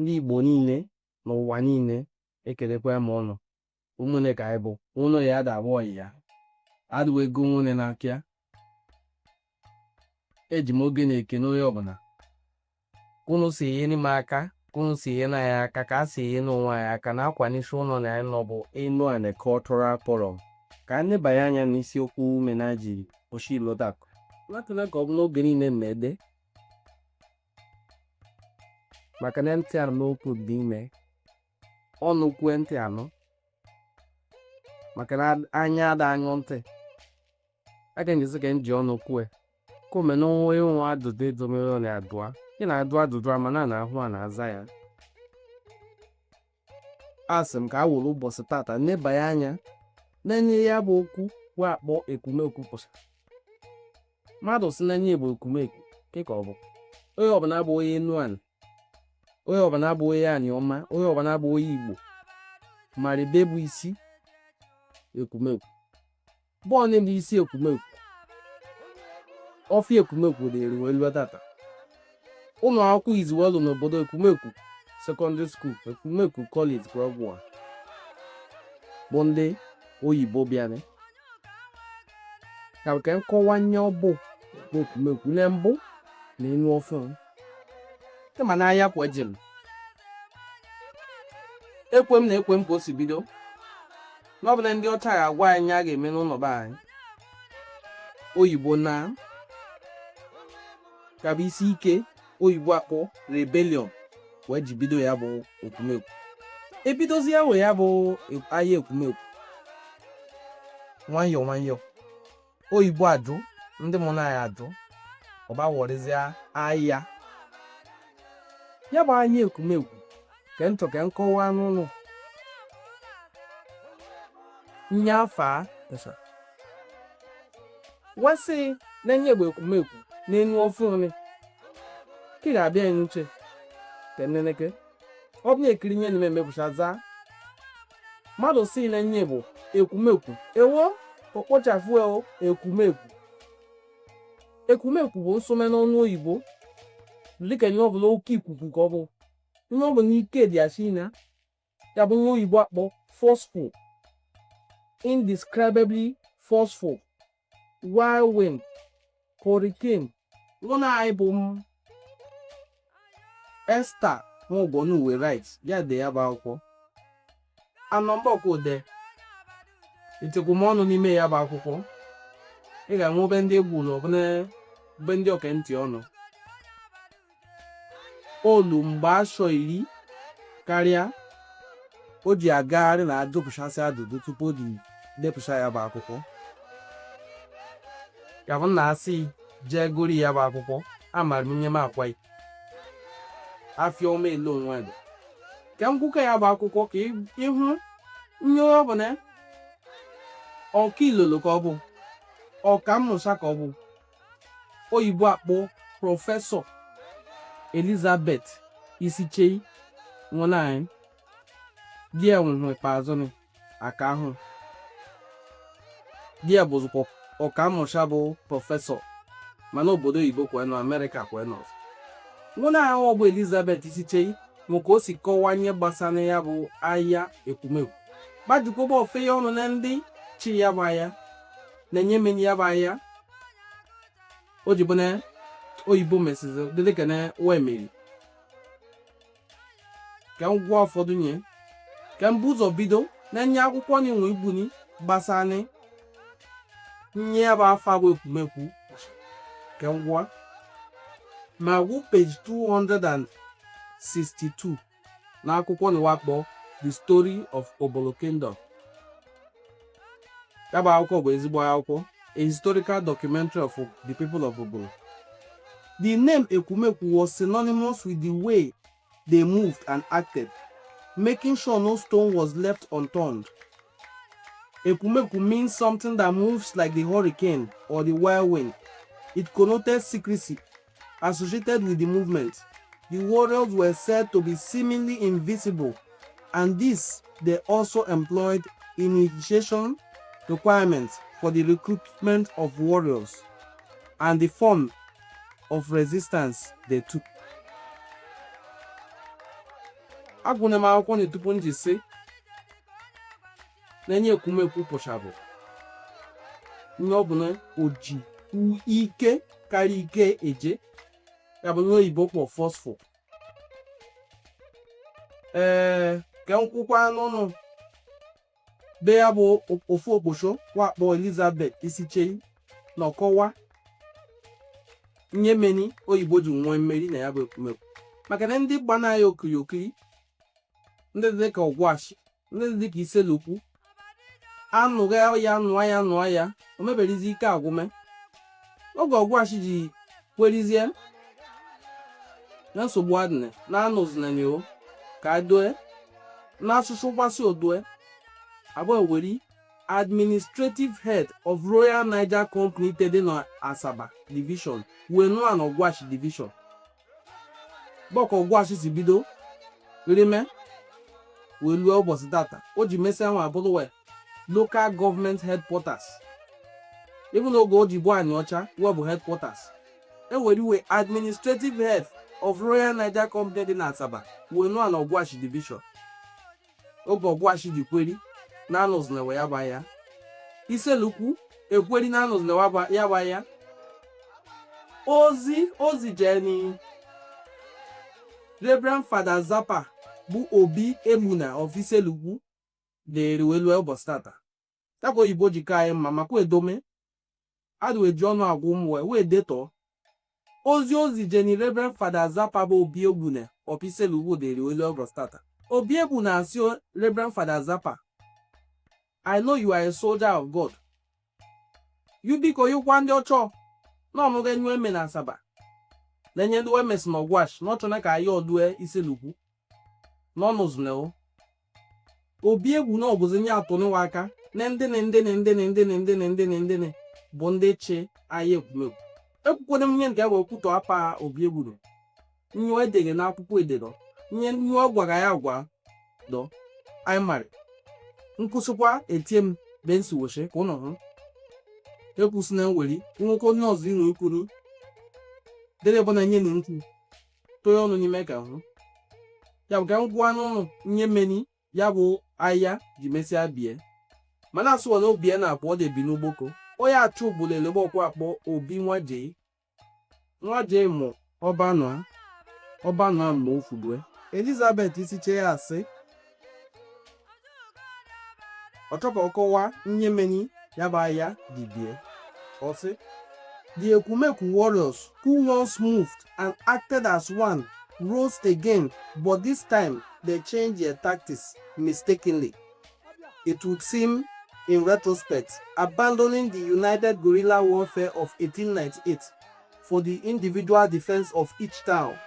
Ndị Igbo niile n'ụwa niile, ekelekwa m ụnụ. Ụmụnne ka anyị bụ. Ụnụ ya ada abụ ọyị ya adịwo ego nwunye n'aka ya. Eji m oge na-ekene onye ọbụla ka unu si enyere m aka, ka unu si enyere anyị aka, ka a si enyere onwe anyị aka na akwanisi ụlọ na anyị nọ bụ Enuani Cultural Forum. Ka anyị nebanye anya n'isiokwu menaji oshilodak natụna ka ọ bụ n'oge niile na-ede maka na ntị anụ n'okwu dị ime ọnụ kwue ntị anụ, maka na anya ada anyụ ntị aka njisi ka m ji ọnụ kwue ka omena onwe nwe ajụjụ edomere na adụa ị na-adụ ajụjụ ama na na-ahụ a na-aza ya. A sị m ka a were ụbọchị tata nebanye anya na-enye ya bụ okwu wee akpọ ekwumekwu pụsa mmadụ si na nye bụ ekwumekwu ka ọ bụ onye ọbụla bụ onye Enuani, onye ọbụla bụ onye Aniọma, onye ọbụla bụ onye Igbo mara ebe bụ isi ekwumekwu bọọlụ bụ isi ekwumekwu. Ọfịa ekwumekwu dịrị wee lụọ tata. Ụlọ akwụkwọ iziwelu n'obodo Ekwumekwu Secondary School, Ekwumekwu College ka ọ bụ bụ ndị oyibo bịara ka nke nkọwa nye ọ bụ ekwumekwu na mbụ na enu ọfụ kama na ahịa kwa ejem ekwe m na ekwe m ka o si bido na ọ bụ na ndị ọcha ga-agwa anyị a ga-eme n'ụlọ be anyị oyibo na ka bụ isi ike oyibo akpọ rebellion wee ji bido ya bụ ekwumekwu. Ebidozi ya wee ya bụ ahịa ekwumekwu nwayọọ nwayọọ, oyibo ajụ ndị mụ na ya ajụ ọba wọrịzịa ahịa ya bụ ahịa ekwumekwu ke ntọ ke nkọwa n'ụlọ nye afa wesị na-enye bụ ekwumekwu n'enu ofe one ka ị ga-abịa ya n'uche ka nneneke ọ bụ na-ekiri nye na emepụcha zaa mmadụ si na-enye bụ ekwumekwu ewo okpochafu ewo ekwumekwu. Ekwumekwu bụ nsome n'ọnụ oyibo dịka ihe ọbụla oke ikuku ka ọ bụ ihe ọ bụla ike dị asị na ya bụ ihe oyibo akpọ forceful, indescribably forceful, whirlwind, hurricane. Nwanne anyị bụ m Esther Nwaogonuwe write ya de ya bụ akwụkwọ anọmbọkụ ode itekwu m ọnụ n'ime ya bụ akwụkwọ. Ị ga-enwe ebe ndị egwu ọbụla ebe ndị ọkentị ọnụ olu mgbe asọ iri karịa o ji agagharị na ajụpụchasị ajụjụ tupu o ji depụcha ya bụ akwụkwọ. Ya bụ na asị jee gori ya bụ akwụkwọ amara m nye m akwa afịa ọma elu onwe dị ka m gwụka ya bụ akwụkwọ ka ịhụ nye ọ bụ na ọka ilolo ka ọ bụ ọka mmụta ka ọ bụ oyibo akpọ Professor Elizabeth Isichei nwụna anyị di ya nwụrụ ikpeazụ ni aka ahụ di ya bụzikwa ọkammụta bụ professor mana obodo oyibo kwenụ Amerịka kwenụ nwụna anyị ọ bụ Elizabeth Isichei nwe ka o si kọwaa ihe gbasara ya bụ ahịa ekwumekwu gbajikọba ofe ya ọnụ na ndị chi ya bụ ahịa na-enye meni ya bụ ahịa o ji bụ na oyibo mesizi dịdị ka na wee meri ka m gwa ụfọdụ nye ka m bụ ụzọ bido na-enye akwụkwọ na inwe igbuni gbasara nye ya bụ afa bụ ekwumekwu ka m gwa ma gwụ page 262 na akwụkwọ na wakpo The Story of Obolo Kingdom. Ya bụ akwụkwọ bụ ezigbo akwụkwọ, a historical documentary of the people of Obolo. The name Ekwumekwu was synonymous with the way they moved and acted, making sure no stone was left unturned. Ekwumekwu means something that moves like the hurricane or the whirlwind. It connoted secrecy associated with the movement. The warriors were said to be seemingly invisible, and this they also employed initiation requirements for the recruitment of warriors and the form of resistance they took. Agụna m akwụkwọ na tupu m ji sị na enye ekwumekwu pụchabụ ihe ọ bụ na o ji ike karịa ike eje, ya bụ ihe oyibo kpọ forceful. Ee, ka m kwukwa n'ụnụ be ya bụ ofu okposho wakpo Elizabeth Isichei na ọkọwa nye meni oyibo ji nwee mmeri na ya bụ ekwumekwu, maka na ndị gbana ya okirikiri, ndị dị ka Ọgwashi, ndị dị ka Iselukwu, anụghị ya, nụọ ya, nụọ ya, o meberizi ike agwụme. Oge Ọgwashi ji kwerizie na nsogbu adịne na anụzinani o ka adoe n'asụsụ gbasi odue abụọ weri administrative head of Royal Niger Company dị na Asaba Division wee nụọ na Ọgwashi Division bọka. Ọgwashi si bido rime wee luo ụbọchị tata o ji mesịa nwa abụrụ wee local government headquarters. Even oge o ji bụ anyị ọcha wee bụ headquarters, ewere iwe administrative head of Royal Niger Company dị na Asaba wee nụọ na Ọgwashi Division. Oge Ọgwashi ji kweri na anụzinewe ya ba ya, Iselukwu ekweri na anụzinewe ya ba ya, ozi ozi jeni Reverend Father Zappa bụ Obi Egbuna of Iselukwu dịrị wee lụọ ụbọchị tata. Ya ka oyibo ji ka anyị mma makwa edome adụ eji ọnụ agwa ụmụ wee wee detọọ ozi ozi jeni Reverend Father Zappa bụ Obi Egbuna of Iselukwu dịrị wee lụọ ụbọchị tata. Obi Egbuna asị Reverend Father Zappa, "I know you are a soldier of God. You biko yụkwa ndị ọchọọ na ọnụga enyu eme na Asaba na enye ndị wemesi na Ọgwashi na ọchọna ka anyị ọdue Iselukwu n'ọnụzuneo." Obi egwu na ọbụzi nye atụnụwa aka na ndị na ndị na ndị na ndị na ndị na ndị na ndị na bụ ndị chi anyị ekwumekwu ekwukwere m nye nke wee kwutọ apa. Obi egwu nye edere n'akwụkwọ edero nye nye ọ gwara ya gwa dọ anyị mara nkwụsịkwa etie m bensi woshe ka ụnụ hụ ekwusị na nwere nwoke onye ọzọ inwe ikwuru dere bụ na nye na nkwu tụnye ọnụ n'ime ka hụ ya bụ ka m gwa n'ụnụ nye meni ya bụ ahịa ji mesịa bie mana asụwa na obie na-akpọ ọ dị-ebi n'ugboko onye achụ ugbulele ọkwa akpọ Obi nwa jee nwa jee mụ ọbanụa ọbanụa ma ofudue. Elizabeth Isichei asị ọchọ ka ọ kọwaa nye meni ya bụ ahịa ji bie. Ọ sị, "The Ekumeku warriors who once moved and acted as one rose again, but this time they changed their tactics mistakenly. It would seem, in retrospect, abandoning the united guerrilla warfare of 1898 for the individual defense of each town.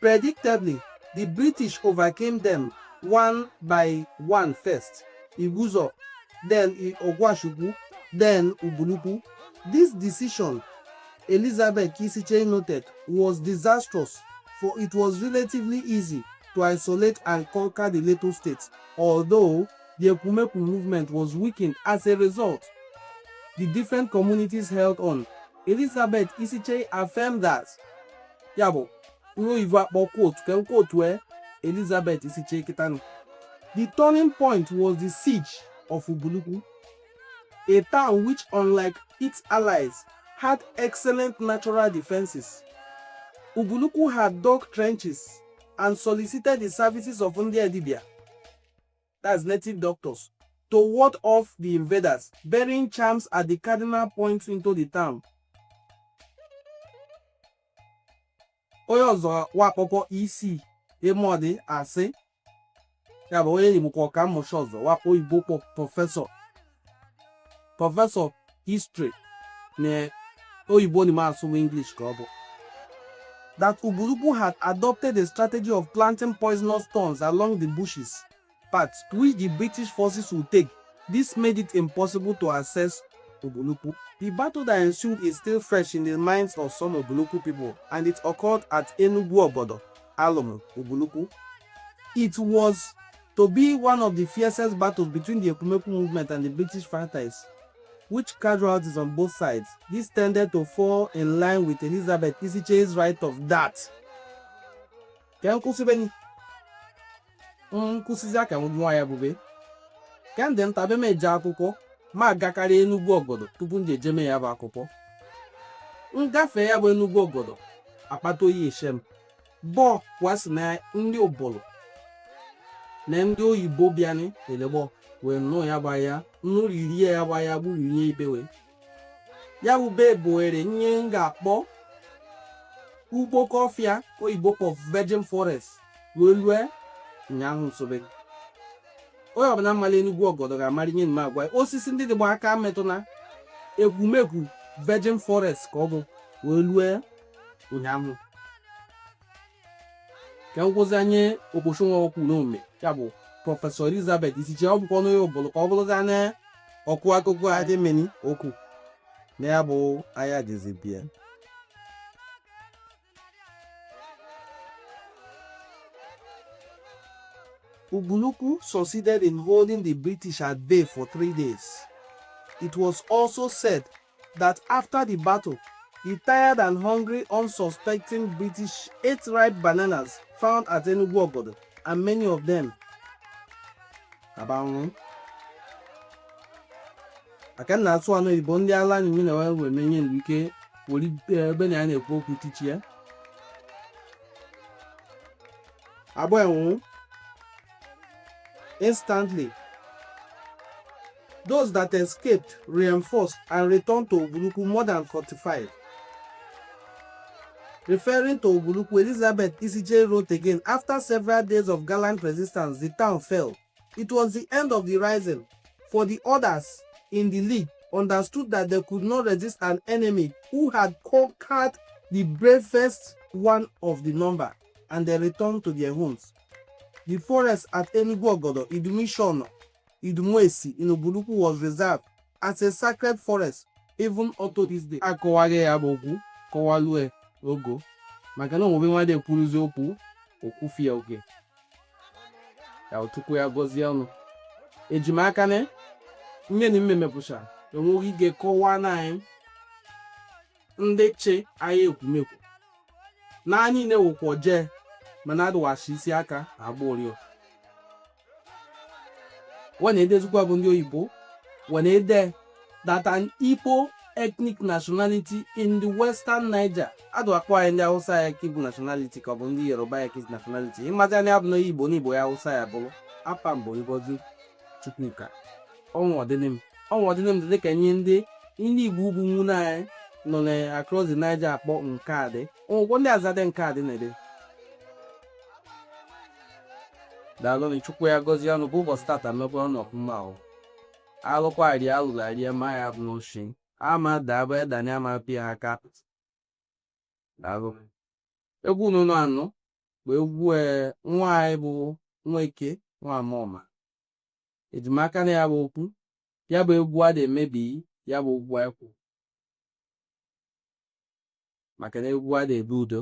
Predictably, the British overcame them one by one: first Iguzo, then Ogwashukwu, then Ubulukwu. This decision, Elizabeth Isichei noted, was disastrous, for it was relatively easy to isolate and conquer the little states, although the Ekumeku movement was weakened as a result. The different communities held on." Elizabeth Isichei affirmed that, ya bụ ihe oyibo akpọ quote ka quote wee Elizabeth Isichei kitanu. "The turning point was the siege of Ubulukwu, a town which, unlike its allies, had excellent natural defenses. Ubulukwu had dug trenches and solicited the services of Ndị Dibia, that's native doctors, to ward off the invaders, burying charms at the cardinal points into the town." Onye ọzọ wakpọkọ isi ịmọdị asị ya bụ onye Igbo ọka mmụcha ọzọ wakpo oyibo kpọ professor history na oyibo n'ime asụ English ka ọ bụ, that Ubulukwu had adopted a strategy of planting poisonous thorns along the bushes paths which the British forces would take. This made it impossible to access Ubulukwu. The battle that ensued is still fresh in the minds of some Ubulukwu people, and it occurred at Enugu Obodo, Alum, Ubulukwu. It was to be one of the fiercest battles between the Ekumeku movement and the British fighters, which casualties on both sides. This tended to fall in line with Elizabeth Isichei's write of that. Ka m kwụsịbeni. Nkwụsịzi aka nwa ya bụbe ka ndị nta be m eje akwụkwọ ma agakarị Enugwu Ọgọdọ tupu m ji ejeme ya bụ akwụkwọ. Ngafe ya bụ Enugwu Ọgọdọ, akpata oyi eshe m bọ kwasị na ndị Ubulu na ndị oyibo bịanị elegbọ wee nụ ya bụ ya nụririe ya bụ ya gburu nye ibe wee ya bụ be bụere nye m ga-akpọ ugbo kọfịa oyibo kpọ virgin forest wee lue ụnyaahụ nsobe. Onye ọbụla mara Enugwu Ọgọdọ ga-amara ihe m agwa. Osisi ndị dịgba aka metụna ekwumekwu virgin forest ka ọ bụ wee lue ụnyaahụ. Ka ngwụzi anyị okpochonwa okwu n'ome ya bụ Prọfesọ Elizabeth Isichei, ọ bụkwa onye Ubulu ka ọ bụrụzi anya ọkụ akụkọ adị meni okwu na ya bụ anya jizi bịa. Ubulu-Uku succeeded in holding the British at bay for 3 days. It was also said that after the battle, the tired and hungry, unsuspecting British ate ripe bananas found at Enugu Ogodo, and many of them abanwụ. Aka na asụ anụ Igbo ndị ala anyị na wee menye ike were ebe na ya na-ekwu okwu tichi ya. Abụọ enwu instantly. Those that escaped reinforced and returned to Ubulu-Uku more than 45. Referring to Ubulu-Uku, Elizabeth Isichei wrote again, "After several days of gallant resistance, the town fell. It was the end of the rising, for the others in the league understood that they could not resist an enemy who had conquered the bravest one of the number, and they returned to their homes. The forest at Enugu Ogodo, Idumishono, Idumuesi in Ubulu-Uku was reserved as a sacred forest even up to this day." Akọwaghị ya bụ okwu kọwalue ogo maka na onwebe nwa ekwuruzi okwu okwufie oke ya. Chukwu ya gọzie ọnụ ejimaka na nye na mmemepụcha enweghị ike kọwaa na anyị ndị chi anyị ekwumekwu na anyị na-ewukwa jee mana adụwachi isi aka agba orio wee na-edezikwa bụ ndị oyibo wee na-ede that an Igbo ethnic nationality in the Western Niger. Adụ akpọ anyị ndị Hausa ya ethnic nationality ka ọ bụ ndị Yoruba ya ethnic nationality. Ịmazi anya bụ na Igbo na Igbo ya Hausa ya bụrụ apa mbụ. Ngozi Chukwuka ọnwụ ọdịnim ọnwụ ọdịnim dị dịka nye ndị Igbo ugwu nwune anyị nọ na across the Niger akpọ nke adị ụgwọ ndị azadị nke adị na-ede. Daalụ. Chukwu ya gọzie ọnụ bụ ụbọchị tata mekwa ọnụ ọfụma ahụ alụkwa rie alụrụ arie ma ya bụ n'oshi ama daba edani ama pịa aka. Daalụ. Egwu unu anụ bụ egwu nwa anyị bụ Nweke nwa Amoma. Ejimaka na ya bụ okwu ya bụ egwu a na-emebi ya bụ okwu ekwu maka na egwu a na-ebu udo.